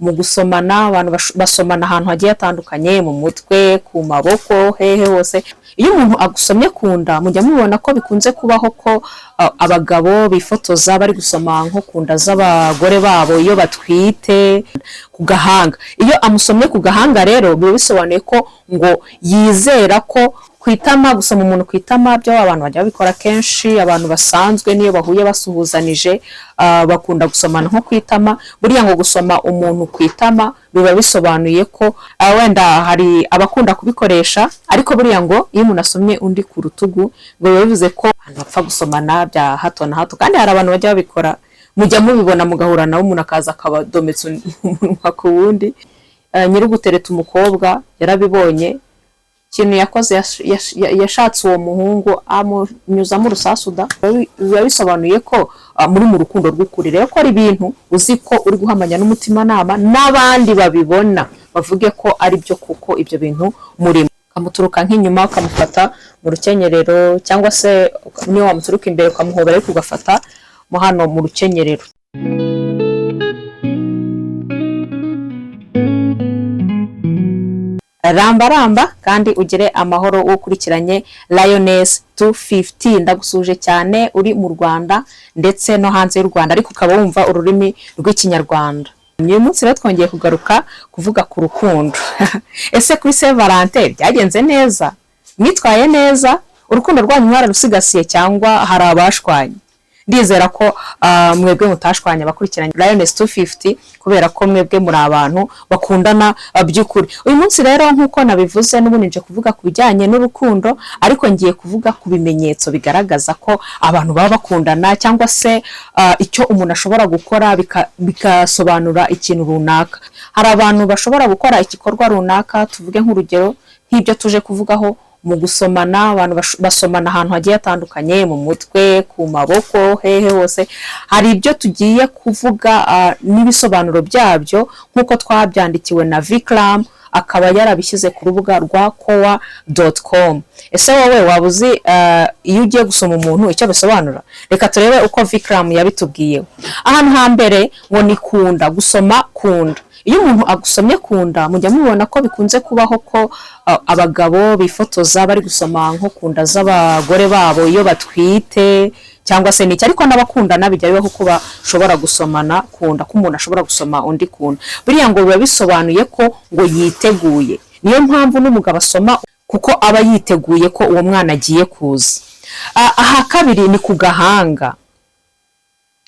Mu gusomana, abantu basomana ahantu hagiye hatandukanye, mu mutwe, ku maboko, hehe hose. Iyo umuntu agusomye ku nda, mujya mubona ko bikunze kubaho ko abagabo bifotoza bari gusoma nko ku nda z'abagore babo iyo batwite, ku gahanga. Iyo amusomye ku gahanga rero, biba bisobanuye ko ngo yizera ko ku itama, gusoma umuntu ku itama byo abantu bajya babikora kenshi, abantu basanzwe niyo bahuye basuhuzanije, bakunda gusomana nko ku itama. Buriya ngo gusoma umuntu ku itama biba bisobanuye ko wenda hari abakunda kubikoresha, ariko buriya ngo iyo umuntu asomye undi ku rutugu, ngo biba bivuze ko abantu bapfa gusomana bya hato na hato. Kandi hari abantu bajya babikora, mujya mubibona, mugahura nawe, umuntu akaza akabadometse umunwa ku wundi. Nyir'ugutereta umukobwa yarabibonye, ikintu yakoze, yashatse uwo muhungu amunyuzamo urusasu da. Biba bisobanuye ko muri mu rukundo rw'ukuri. Rero ko ari ibintu uzi ko uri guhamanya n'umutimanama, n'abandi babibona bavuge ko ari byo, kuko ibyo bintu murimo. Ukamuturuka nk'inyuma, ukamufata mu rukenyerero, cyangwa se niyo wamuturuka imbere ukamuhobera, ariko ugafata mo hano mu rukenyerero. Ramba ramba kandi ugire amahoro, ukurikiranye Lioness 250. Ndagusuje cyane uri mu Rwanda ndetse no hanze y'u Rwanda, ariko ukaba wumva ururimi rw'Ikinyarwanda. Uyu munsi rero twongeye kugaruka kuvuga ku rukundo. Ese kuri Saint Valentin byagenze neza? Mwitwaye neza? Urukundo rwanyu mwararusigasiye cyangwa hari abashwanye? Ndizera ko mwebwe mutashwanye, abakurikiranye Lioness 250, kubera ko mwebwe muri abantu bakundana by'ukuri. Uyu munsi rero, nk'uko nabivuze, n'ubundi nje kuvuga ku bijyanye n'urukundo, ariko ngiye kuvuga ku bimenyetso bigaragaza ko abantu baba bakundana, cyangwa se icyo umuntu ashobora gukora bikasobanura ikintu runaka. Hari abantu bashobora gukora igikorwa runaka, tuvuge nk'urugero nk'ibyo tuje kuvugaho mu gusomana, abantu basomana ahantu hagiye hatandukanye, mu mutwe, ku maboko, hehe hose. Hari ibyo tugiye kuvuga n'ibisobanuro byabyo nk'uko twabyandikiwe na Vikram, akaba yarabishyize ku rubuga rwa kowa.com. Ese wowe waba uzi iyo ugiye gusoma umuntu icyo bisobanura? Reka turebe uko Vikram yabitubwiyeho. Ahantu hambere ngo ni kunda, gusoma kunda. Iyo umuntu agusomye ku nda, mujya mubona ko bikunze kubaho ko abagabo bifotoza bari gusoma nko ku nda z'abagore babo iyo batwite, cyangwa se n'iki, ariko n'abakundana bijya bibaho ko bashobora gusomana ku nda, ko umuntu ashobora gusoma undi ku nda. Buriya ngo biba bisobanuye ko ngo yiteguye. Niyo mpamvu n'umugabo asoma, kuko aba yiteguye ko uwo mwana agiye kuza. Aha kabiri ni ku gahanga.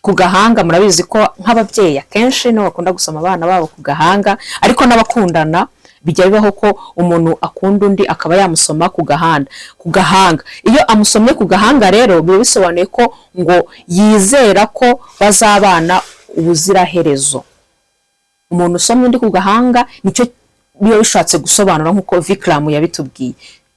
Ku gahanga, murabizi ko nk'ababyeyi akenshi nibo bakunda gusoma abana babo ku gahanga, ariko n'abakundana bijya bibaho ko umuntu akunda undi akaba yamusoma ku gahanda, ku gahanga. Iyo amusomye ku gahanga rero, biba bisobanuye ko ngo yizera ko bazabana ubuziraherezo. Umuntu usomye undi ku gahanga, nicyo biba bishatse gusobanura nk'uko Vikram yabitubwiye.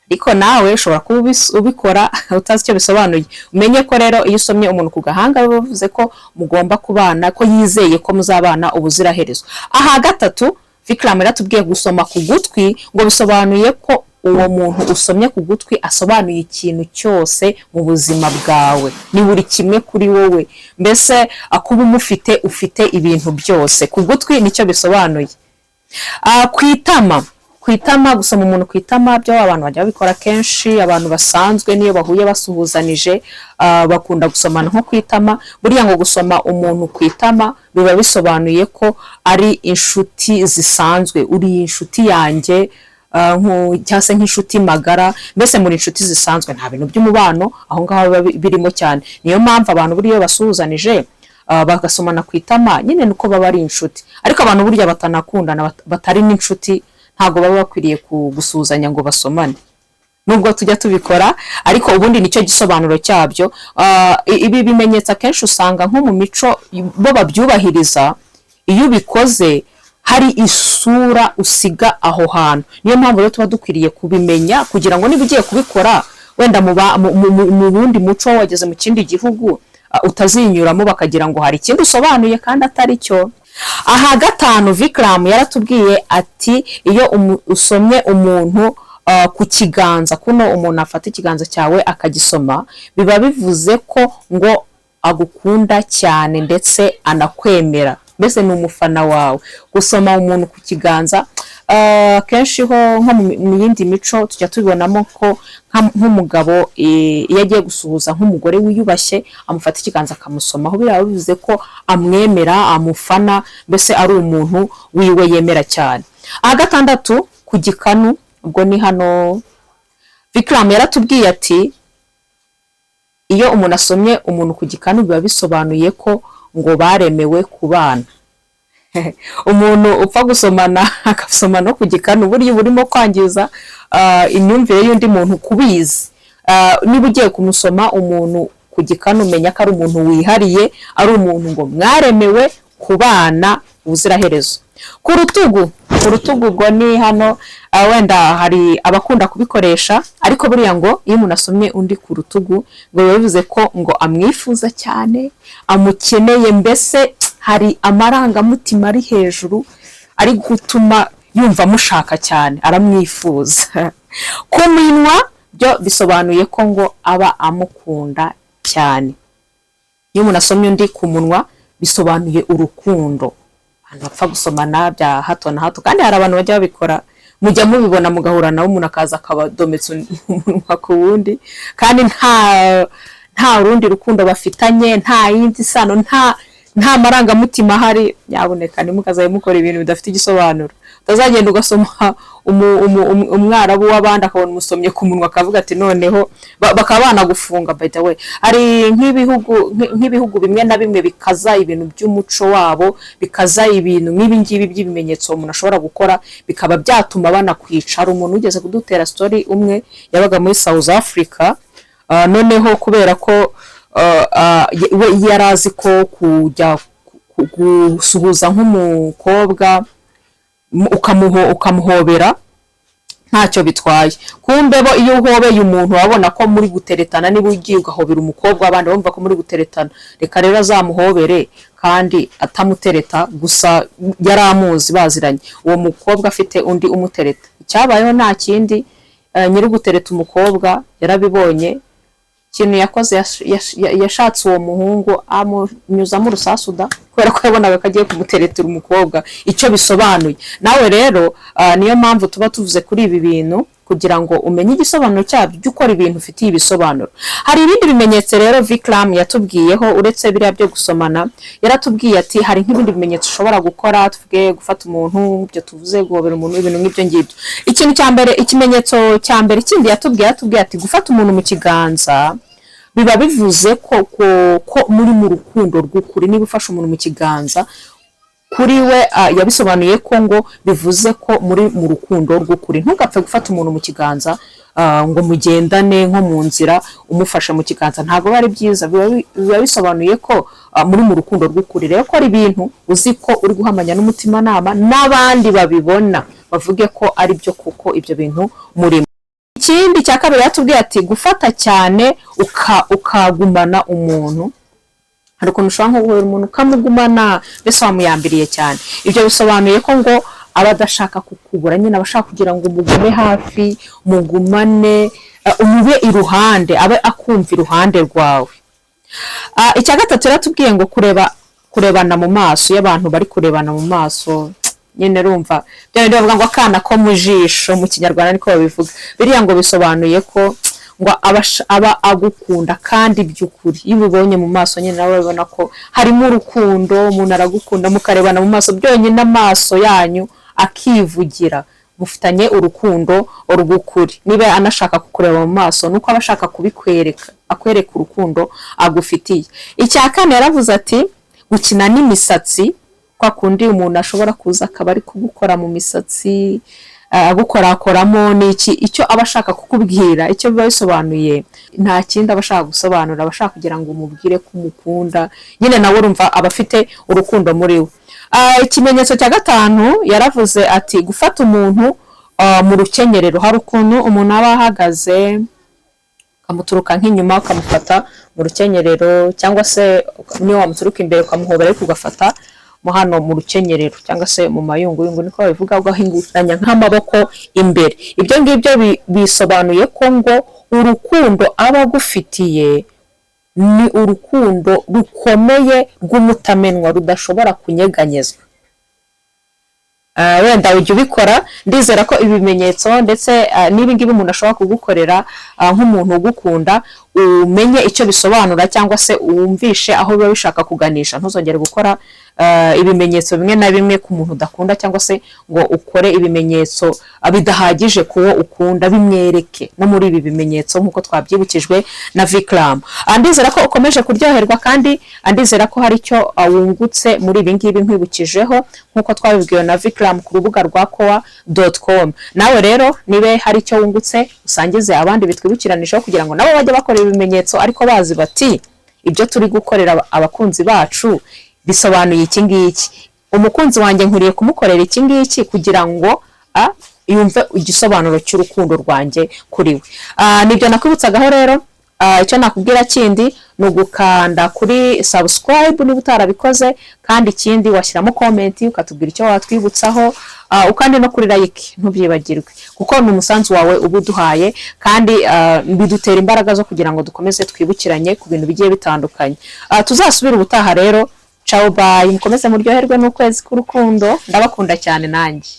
Ariko nawe ushobora kuba ubikora utazi icyo bisobanuye. Umenye ko rero iyo usomye umuntu ku gahanga, biba bivuze ko mugomba kubana, ko yizeye ko muzabana ubuziraherezo. Aha gatatu, Vikram yaratubwiye, gusoma ku gutwi ngo bisobanuye ko uwo muntu usomye ku gutwi asobanuye ikintu cyose mu buzima bwawe, ni buri kimwe kuri wowe. Mbese kuba umufite, ufite ibintu byose. Ku gutwi nicyo bisobanuye. Ku itama, ku itama, gusoma umuntu ku itama byo abantu bajya babikora kenshi, abantu basanzwe niyo bahuye basuhuzanije, bakunda gusomana nko ku itama. Buriya ngo gusoma umuntu ku itama biba bisobanuye ko ari inshuti zisanzwe, uri inshuti yanjye, cyangwa se nk'inshuti magara, mbese muri inshuti zisanzwe, nta bintu by'umubano aho ngaho biba birimo cyane. Niyo mpamvu abantu buriya iyo basuhuzanije, bagasomana ku itama, nyine nuko baba ari inshuti. Ariko abantu burya batanakundana, batari n'inshuti, ntabwo baba bakwiriye gusuhuzanya ngo basomane, nubwo tujya tubikora, ariko ubundi nicyo gisobanuro cyabyo. Ibi bimenyetso akenshi usanga nko mu mico bo babyubahiriza. Iyo ubikoze hari isura usiga aho hantu. Niyo mpamvu rero tuba dukwiriye kubimenya, kugira ngo niba ugiye kubikora wenda mu wundi muco, wageze mu kindi gihugu, utazinyuramo bakagira ngo hari ikindi usobanuye kandi atari cyo. Aha gatanu, Vikram yaratubwiye ati iyo usomye umuntu ku kiganza, kuno umuntu afata ikiganza cyawe akagisoma, biba bivuze ko ngo agukunda cyane ndetse anakwemera. Mbese ni umufana wawe. Gusoma umuntu ku kiganza, akenshi ho nko mu yindi mico tujya tubibonamo ko nk'umugabo iyo agiye gusuhuza nk'umugore wiyubashye, amufata ikiganza akamusomaho. Biriya bivuze ko amwemera, amufana, mbese ari umuntu wiwe yemera cyane. Aha gatandatu, ku gikanu, ubwo ni hano. Vikram yaratubwiye ati iyo umuntu asomye umuntu ku gikanu, biba bisobanuye ko ngo baremewe kubana. Umuntu upfa gusomana agasoma no ku gikanu, burya uba urimo kwangiza imyumvire y'undi muntu kubizi. Niba ugiye kumusoma umuntu ku gikanu, umenya ko ari umuntu wihariye, ari umuntu ngo mwaremewe kubana ubuziraherezo. Ku rutugu, ku rutugu ubwo ni hano. Wenda hari abakunda kubikoresha, ariko buriya ngo iyo umuntu asomye undi ku rutugu, ngo biba bivuze ko ngo amwifuza cyane, amukeneye, mbese hari amarangamutima ari hejuru ari gutuma yumva amushaka cyane, aramwifuza. Ku minwa byo bisobanuye ko ngo aba amukunda cyane. Iyo umuntu asomye undi ku munwa, bisobanuye urukundo. Abantu bapfa gusomana bya hato na hato, kandi hari abantu bajya babikora, mujya mubibona, mugahura nawe, umuntu akaza akabadometse umunwa ku wundi, kandi nta rundi rukundo bafitanye, nta yindi sano, nta marangamutima ahari. Nyabuneka ntimukazabe mukora ibintu bidafite igisobanuro. Utazagenda ugasoma umwarabu w'abandi, akabona umusomye ku munwa, akavuga ati noneho bakaba banagufunga. By the way, hari nk'ibihugu bimwe na bimwe bikaza ibintu by'umuco wabo, bikaza ibintu nk'ibi ngibi by'ibimenyetso umuntu ashobora gukora bikaba byatuma banakwica. Hari umuntu wigeze kudutera story umwe yabaga muri South Africa. Noneho kubera ko we yari azi ko kujya gusuhuza nk'umukobwa ukamuhobera ntacyo bitwaye, kumbe bo iyo uhobeye umuntu urabona ko muri guteretana. Niba ugiye ugahobera umukobwa, abandi bumva ko muri guteretana. Reka rero azamuhobere kandi atamutereta, gusa yari amuzi, baziranye, uwo mukobwa afite undi umutereta. Icyabayeho nta kindi, nyiri gutereta umukobwa yarabibonye. Ikintu yakoze, yashatse uwo muhungu amunyuzamo urusasu da, kubera ko yabonaga ko agiye kumuteretera umukobwa. Icyo bisobanuye nawe rero, niyo mpamvu tuba tuvuze kuri ibi bintu, kugira ngo umenye igisobanuro cyabyo, ujye ukora ibintu ufitiye ibisobanuro. Hari ibindi bimenyetso rero Vikram yatubwiyeho uretse biriya byo gusomana. Yaratubwiye ati hari nk'ibindi bimenyetso ushobora gukora, tuvuge gufata umuntu, ibyo tuvuze, guhobera umuntu, ibintu nk'ibyo ngibyo. Ikintu cya mbere, ikimenyetso cya mbere kindi yatubwiye ati gufata umuntu mu kiganza biba bivuze ko muri mu rukundo rw'ukuri. Niba ufashe umuntu mu kiganza, kuri we yabisobanuye ko ngo bivuze ko muri mu rukundo rw'ukuri. Ntugapfe gufata umuntu mu kiganza ngo mugendane nko mu nzira umufashe mu kiganza, ntabwo biba ari byiza. Biba bisobanuye ko muri mu rukundo rw'ukuri. Rero kora ibintu uzi ko uri guhamanya n'umutimanama, n'abandi babibona bavuge ko ari byo kuko ibyo bintu murimo. Ikindi cya kabiri yatubwiye ati gufata cyane ukagumana umuntu. Hari ukuntu ushobora nko guhobera umuntu ukamugumana, mbese wamuyambiriye cyane. Ibyo bisobanuye ko ngo aba adashaka kukubura nyine, aba ashaka kugira ngo umugume hafi, mugumane, umube iruhande, abe akumva iruhande rwawe. Icya gatatu yaratubwiye ngo kurebana mu maso. Iyo abantu bari kurebana mu maso nyine, urumva bya bindi bavuga ngo akana ko mu jisho, mu Kinyarwanda niko babivuga. Biriya ngo bisobanuye ko ngo aba agukunda kandi by'ukuri. Iyo ubibonye mu maso nyine, nawe urabibona ko harimo urukundo, umuntu aragukunda, mukarebana mu maso byonyine, amaso yanyu akivugira, mufitanye urukundo rw'ukuri. Niba anashaka kukureba mu maso, nuko aba ashaka kubikwereka, akwereka urukundo agufitiye. Icya kane yaravuze ati gukina n'imisatsi, kwa kundi umuntu ashobora kuza akaba ari kugukora mu misatsi, agukorakoramo n'iki, icyo aba ashaka kukubwira, icyo biba bisobanuye, nta kindi aba ashaka gusobanura, aba ashaka kugira ngo umubwire ko umukunda nyine, nawe urumva aba afite urukundo muri we. Ikimenyetso cya gatanu yaravuze ati gufata umuntu mu rukenyerero. Hari ukuntu umuntu aba ahagaze, ukamuturuka nk'inyuma ukamufata mu rukenyerero, cyangwa se niyo wamuturuka imbere ukamuhobera, ariko ugafata mo hano mu rukenyerero cyangwa se mu mayunguyungu, niko babivuga, ugahinguranya nk'amaboko imbere. Ibyo ngibyo bisobanuye ko ngo urukundo aba agufitiye Ni urukundo rukomeye rw'umutamenwa rudashobora kunyeganyezwa. Wenda ujya ubikora. Ndizera ko ibimenyetso ndetse n'ibi ngibi umuntu ashobora kugukorera nk'umuntu ugukunda, umenye icyo bisobanura cyangwa se wumvishe aho biba bishaka kuganisha. Ntuzongere gukora ibimenyetso bimwe na bimwe ku muntu udakunda, cyangwa se ngo ukore ibimenyetso bidahagije ku wo ukunda. Bimwereke no muri ibi bimenyetso nk'uko twabyibukijwe na Vikram. Ndizera ko ukomeje kuryoherwa kandi ndizera ko hari icyo wungutse muri ibi ngibi nkwibukijeho nk'uko twabibwiwe na Vikram ku rubuga rwa kowa.com. Nawe rero niba hari icyo wungutse, usangize abandi bitwibukiranijeho kugira ngo nabo bajye bakora ibimenyetso ariko bazi bati: "Ibyo turi gukorera abakunzi bacu bisobanuye iki ngiki. Umukunzi wanjye nkwiriye kumukorera iki ngiki kugira ngo yumve igisobanuro cy'urukundo rwanjye kuri we." Nibyo nakwibutsagaho rero. Icyo nakubwira kindi ni ugukanda kuri subscribe niba utarabikoze, kandi ikindi washyiramo comment ukatubwira icyo watwibutsaho, ukandi no kuri like ntubyibagirwe, kuko ni umusanzu wawe uba uduhaye kandi bidutera imbaraga zo kugira ngo dukomeze twibukiranye ku bintu bigiye bitandukanye. Tuzasubire ubutaha rero. Ciao, bye, mukomeze muryoherwe n'ukwezi k'urukundo. Ndabakunda cyane nanjye.